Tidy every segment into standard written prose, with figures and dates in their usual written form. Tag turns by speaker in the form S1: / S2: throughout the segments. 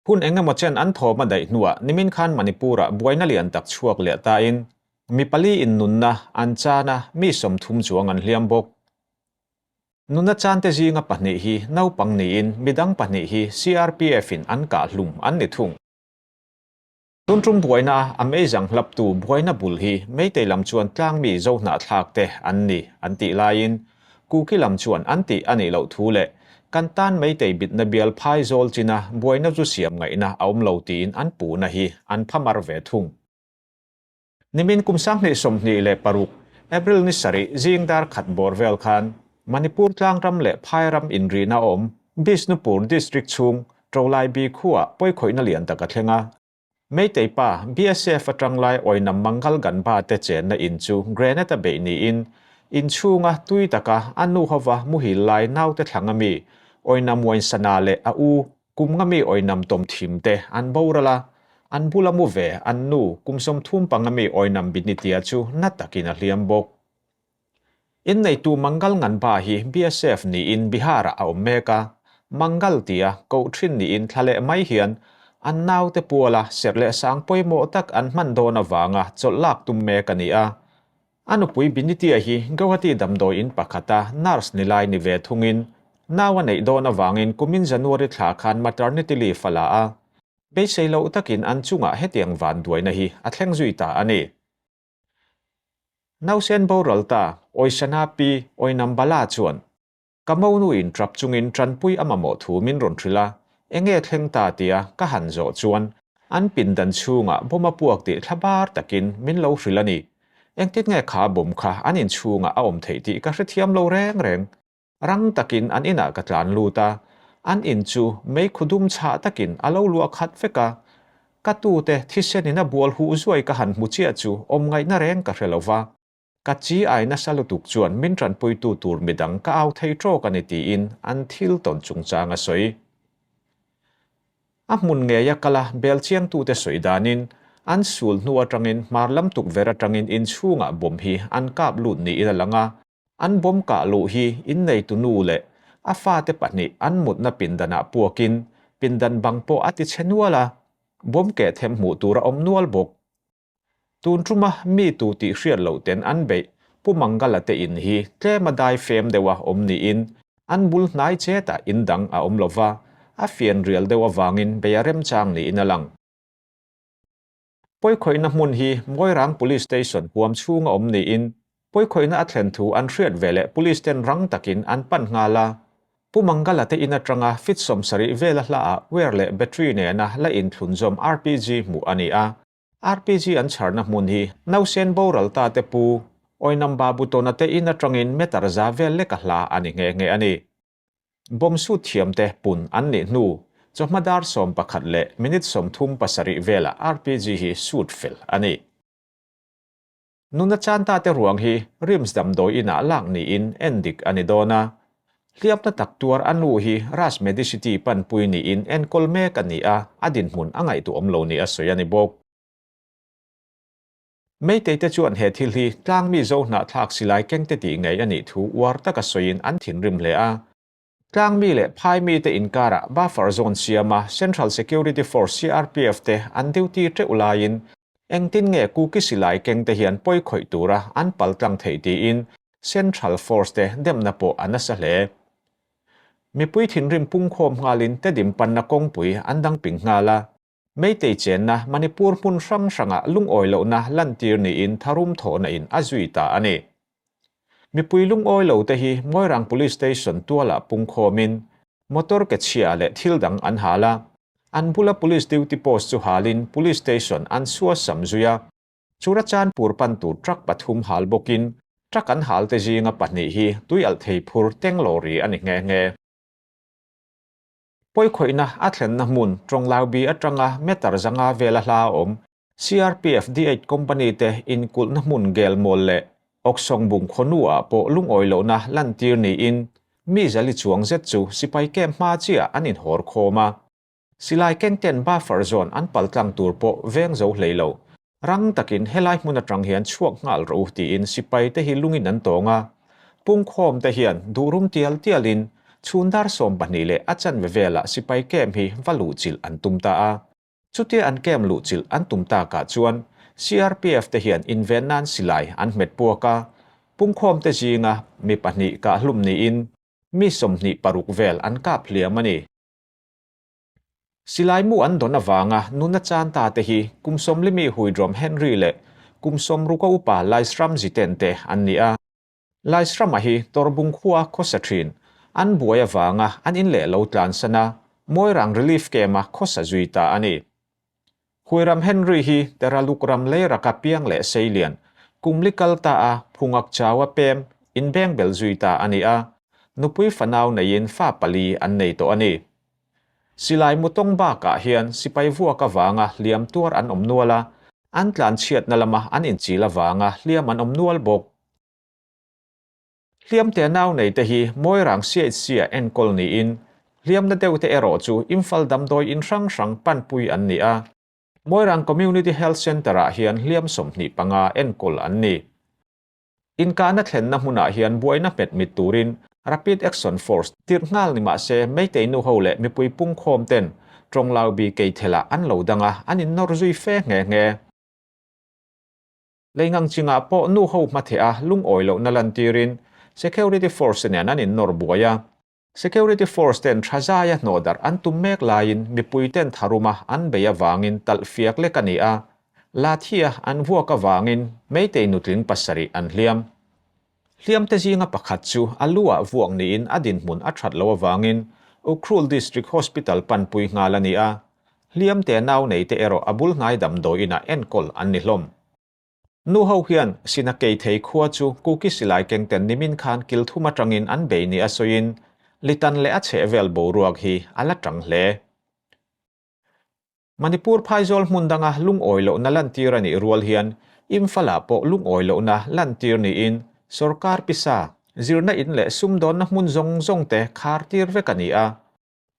S1: Hun engemaw chen an thawm a daih hnuah nimin khan Manipur-ah buaina lian tak chhuak leh tain mi pali in nunna an chan a, mi 30 chuang an hliam bawk. Nunna chante zinga pahnih hi naupang niin midang pahnih hi CRPF-in an kah hlum an ni thung. Tun tum buaina a meizang hlaptu buaina bul hi Meitei lam chuan tlangmi Zohnahthlak te an ni an tih laiin Kuki lam chuan an tih a nih loh thu leh kan tan Meitei bitna bial phai zawl china buaina zu siam ngaihna a awm lo tiin an puhna hi an phamar ve thung. Nimin kum 2026 April ni sarih zing dar khat bawr vel khan Manipur tlangram leh phairam inrihna awm Bishnupur District chhung Ṭolaibi khuaah pawikhawihna lian tak a thleng a. Meitei pa BSF atang lai Oinam Mangal Ganba te chenna in chu grenade a beih niin in chhunga tui taka a nu hova muhil lai naute thlang ami Oinam Wainsana leh a u Kum nga mi awinam tawm thim te an boral a, an bula mu ve an nu kum 35 mi awinam Binitia chu na takin a hliam bawk. Inneitu Mangal Nganba hi BSF niin Bihar-ah a awm mek a, Mangal tia koh thin niin thla leh mai hian an naute puala serh leh sang pawimawh tak an hman dawn avanga chawlh lak tum mek a ni a. A nupui Binitia hi Guwahati damdawi in pakhata nurse ni lai ni ve thungin nau a neih dawn avangin kumin January thla khan maternity leave a la a, beisei loh takin an chungah hetiang vanduaina hi a thleng zui ta a ni. Nausen boral ta Oishana pi Oinambala chuan Ka monuin trap chungin tanpui a mamawh thu min rawn hrilh a, enge thleng ta tia ka han zawh chuan an pindan chhungah bomb a puak tih thla bar takin min lo hrilh a ni. Engtin nge kha bomb kha an inchhungah a awm theih tih ka hrethiam lo reng reng. Rang takin an inah ka tlan lut a, an in chu meikhu dum chhah takin a lo luah khat vek a. Ka tute thisenin a bual huh zuai ka han hmu chiah chu awm ngaihna reng ka hre lo va. Ka chi ai nasa lutuk chuan min tanpuitu tur midang ka au thei tawk a ni tiin an thil tawn chungchang a sawi. A hmun ngeia kala bel chiangtute sawi danin an sul hnu atangin hmar lam tukverh atangin inchhungah bomb hi an kap lut niin a lang a, an bomb kah luh hi inneitu nu leh a fate pahnih an mutna pindanah puakin pindan bang pawh a tichhe nual a, bomb keh them hmuh tur a awm nual bawk. Tun tuma mi tu tih hriat loh ten an beih Pu Mangala te in hi tlem a dai fem deuh a awm niin an bul hnai chetah in dang a awm lova, a fian rial deuh avangin bei a remchang niin a lang. Pawikhawihna hmun hi Moirang Police Station huam chhunga awm niin pawikhawihna a thlen thu an hriat veleh Police ten rang takin an pan nghal a. Pu Mangala te in atanga feet 70 vela hlaah wire leh battery nena la inthlunzawm RPG hmuh a ni a. RPG an chharna hmun hi nausen boral ta te pu Oinam Babu tawna te in atangin meter za vel lek a hla a ni nghe nghe a ni. Bomb sut thiam te pun an nih hnu chawhma dar 11 leh minute 37 velah RPG hi sut fel a ni. Nuna chan ta te ruang hi RIMS damdawi inah lak niin en dik a ni dawn a. Hliamna tak tuar a nu hi Raj Medicity panpui niin enkawl mek a ni a, a dinhmun a ngaihtuahawm lo ni a sawi a ni bawk. Meitei te chuan he thil hi tlangmi Zohnahthlak silai kengte tih ngei a nih thu uar taka sawiin an thinrim hle a. Tlangmi leh phaimi te inkarah buffer zone siama Central Security Force CRPF te an duty teuh laiin engtin nge Kuki silai kengte hian pawi khawih tura an paltlang theih tiin Central Force te demna pawh a nasa hle. Mipui thinrim pungkhawm nghalin Tedim panna kawngpui an dang ping nghal a. Meitei chenna Manipur hmun hrang hrangah lungawi lohna lantir niin tharum thawhna in a zui ta a ni. Mipui lungawi lo te hi Moirang Police Station tualah pungkhawmin motor ke chhia leh thil dang an hal a. An bula Police duty post chu halin Police Station an suasam zui a. Churachandpur pan tur truck pathum hal bawkin truck an hal te zinga pahnih hi tui alh thei phur teng lorry a ni nghe nghe. Pawikhawihna a thlenna hmun Ṭawnglaubi aṭanga meter zanga vela hla a awm CRPF D8 Company te inkulhna hmun Gelmawl leh Awksawngbung khawnu-ah pawh lungawi lohna lantir niin mi zali chuang zet chu sipai camp hma chiah an inhawr khawm a. Silai kengten buffer zone an paltlang tur pawh veng zo hlei lo. Rang takin helai hmun atang hian chhuak nghal rawh u tiin sipai te hi lungin an tawng a. Pungkhawm te hian duhrum tial tialin Chhun dar 12 leh a chanve velah sipai camp hi va luhchilh an tum ta a. Chutia an camp luhchilh an tum takah chuan CRPF te hian inven nan silai an hmet puak a, pungkhawm te zinga mi pahnih kahhlum niin mi 26 vel an kap hliam a ni. Silai mu an dawn avanga nuna chan ta te hi kum 40 mi Huidrom Henry leh kum 60 a upa Laisram Jiten te an ni a. Laisrama hi Torbung khua khawsa thin an buai avanga an in leh lo tlansan a, Moirang Relief Camp-a khawsa zui ta a ni. Huiram Henry hi Teraluk ram leiraka piang leh seilian, kum li kal ta a phungak chaua pem inbeng bel zui ta a ni a, nupui fanau neiin fa pali an nei tawh a ni. Silai mutawng bakah hian sipai vuak avanga hliam tuar an awm nual a, an tlanchhiatna lama an inchil avanga hliam an awm nual bawk. Hliamte nau nei te hi Moirang CHC-ah enkawl niin, hliamna deuh te erawh chu Imphal damdawi in hrang hrang panpui an ni a. Moirang Community Health Centre-ah hian hliam 25 enkawl an ni. Inkahna thlenna hmunah hian buaina hmet mit turin Rapid Action Force tirh nghal ni mah se Meitei nuho leh mipui pungkhawm ten Tawnglau bi keithelah an lo dang a, an innawr zui fe nghe nghe. Leingang chingah pawh nu ho hmatheh a lungawi lohna lantirin Security Force nen an innawr buai a. Security Force ten tha zaia hnawh darh an tum mek laiin mipui ten tharuma an bei avangin talh fiak lek a ni a, Lathia an vuak avangin Meitei nutling pasarih an hliam. Hliamte zinga pakhat chu a lu ah vuak niin a dinhmun a that loh avangin Ukhrul District Hospital panpui nghal a ni a, hliamte nau neite erawh a bul hnai damdawi inah enkawl an ni hlawm. Nu ho hian Sinakeithei khua chu Kuki silai kengten nimin khan kil thum atangin an bei ni a sawiin Litan leh a chhehvel boruak hi a la tang hle. Manipur phaizawl hmun danga lungawi lohna lantir a nih rual hian Imphal-ah pawh lungawi lohna lantir niin sorkar pisa, zirna in leh sumdawnna hmun zawng zawng te khar tir vek a ni a.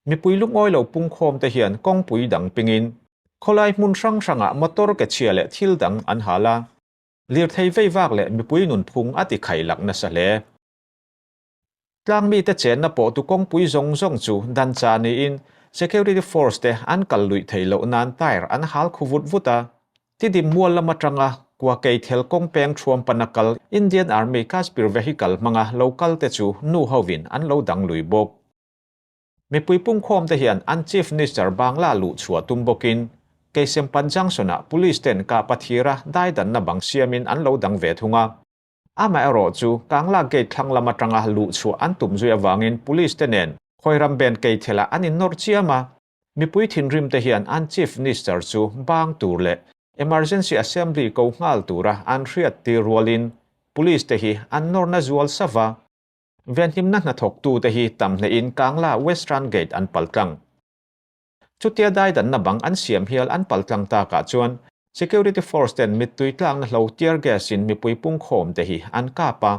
S1: Mipui lungawi lo pungkhawm te hian kawngpui dang pingin khawlai hmun hrang hrangah motor ke chhia leh thil dang an hal a, lirthei vei vak leh mipui nunphung a ti khailak nasa hle. Tlangmite chenna pawh tu kawngpui zawng zawng chu dan cha niin Security Force te an kal luih theih loh nan tyre an hal khu vut vut a. Tidim mual lam atanga Kuakeithel kawng peng thuam pana kal Indian Army Kashmir vehicle hmanga lo kal te chu nu hovin an lo dang lui bawk. Mipui pungkhawm te hian an Chief Minister Bangla luh chhuah tum bawkin Keisempan Junction-ah Police ten kahpathira daidanna bang siamin an lo dang ve thung a. Amaherawh chu Kangla Gate thlang lam atanga luh chhuah an tum zui avangin Police te nen khawiram ben keithelah an innawr chiam a, mipui thinrim te hian an Chief Minister chu bang tur leh Emergency Assembly ko nghal tura an hriat tir rualin Police te hi an nawrna zual sava. Venhimna hnathawktu te hi tam hnehin Kangla Western Gate an paltlang. Chutia daidanna bang an siam hial an paltlang takah chuan Security Force ten mittui tlakna hlo tear gas in mipui pungkhawm te hi an kap a,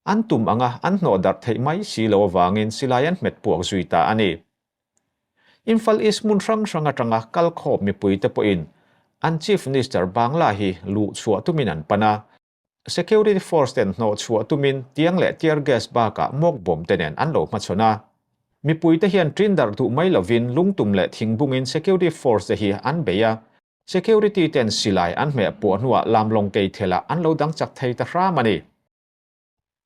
S1: an tum anga an hnawh darh theih mai si lo avangin silai an hmet puak zui ta a ni. Imphal East hmun hrang hrang atanga kalkhawp mipui te pawhin an Chief Minister Bangla hi luh chhuah tumin an pan a, Security Force ten hnawh chhuah tumin tiang leh tear gas bakah mawk bawm te nen an lo hmachhawn a. Mipui te hian ṭin darh duh mai lovin lungtum leh thingbungin Security Force te hi an bei a. Security ten silai an hmeh puah hnuah lamlawng keithelah an lo dang chak thei ta hram a ni.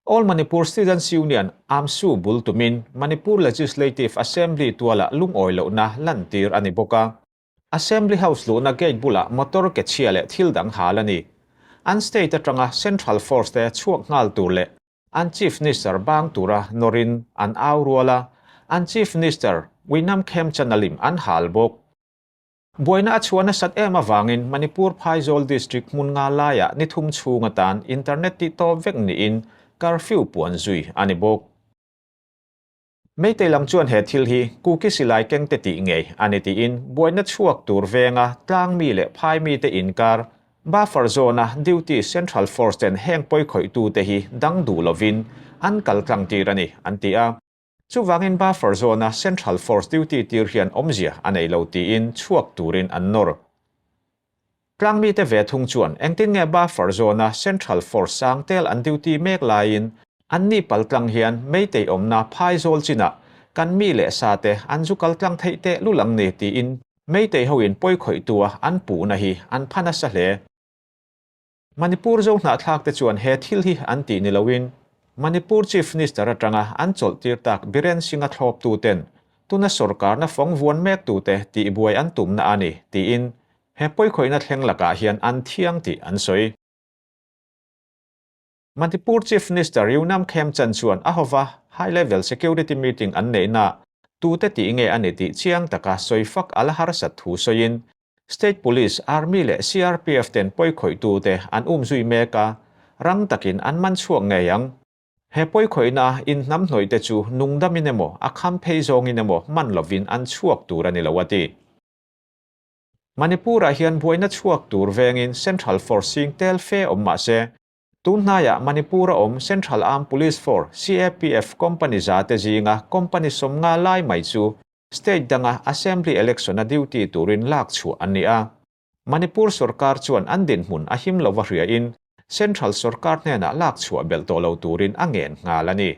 S1: All Manipur Students Union, AMSU, bul tumin Manipur Legislative Assembly tualah lungawi lohna lantir a ni bawk a. Assembly House luhna gate bulah motor ke chhia leh thil dang hal a ni. An state atanga Central Force te chhuak nghal tur leh an Chief Minister bang tura nawrin an au rual a, an Chief Minister Winam Khemchanalim an hal bawk. Buaina a chhuah nasat em avangin Manipur Phaizawl District hmun nga laiah ni thum chhung atan internet tih tawp vek niin curfew puan zui a ni bawk. Meitei lam chuan he thil hi Kuki silai kengte tih ngei a ni tiin buaina chhuak tur venga tlangmi leh phaimite inkar buffer zone-a duty Central Force ten heng pawikhawih-tute hi dang duh lovin an kal tlang tir a ni, an ti a. Chuvangin buffer zone-a Central Force duty tir hian awmzia a nei lo tiin chhuak turin an nawr. Tlangmite ve thung chuan engtin nge buffer zone-a Central Force sang tel an duty mek laiin anni paltlang hian Meitei awmna phaizawl chinah Kan mi leh sa te an zu kal tlang theih teh lul ang ni tiin Meitei hoin pawi khawihtua an puhna hi an pha nasa hle. Manipur zo hnahthlak te chuan he thil hi an tih ni loin Manipur Chief Minister atanga an chawlh tir tak Biren Singh-a thlawptu ten tuna sorkarna fawng vuan mek tute tihbuai an tumna a ni tiin he pawi khawihna thleng lakah hian an thiang tih an sawi. Manipur Chief Minister Yunam Khemchand chuan a hova High Level Security Meeting an neihna tute tih nge a ni tih chiang taka sawi fak a la harsat thu sawiin State Police, Army leh CRPF ten pawikhawih-tute an umzui mek a, rang takin an man chhuak ngei ang. He pawikhawihna inhnamhnawihte chu nungdamin emaw a kham phei zawngin emaw man lovin an chhuak tur a ni lo a ti. Manipur-ah hian buaina chhuak tur vengin Central Force sing tel fe awm mah se, tun hnaiah Manipur-a awm Central Armed Police Force, CAPF, company za te zinga company 50 lai mai chu state danga Assembly election-a duty turin lak chhuah an ni a. Manipur sorkar chuan an dinhmun a him lova hriain Central sorkar hnenah lak chhuah belh tawh lo turin a ngen nghal a ni.